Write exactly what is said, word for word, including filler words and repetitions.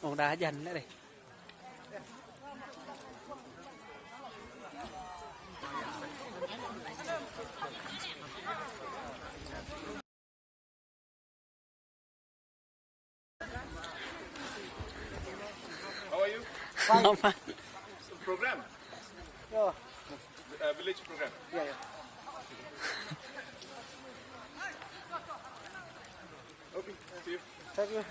Ong da hajan le re. How are you? Fine. Program? Yeah. Uh, village program? Yeah, yeah. Okay, see you. Thank you.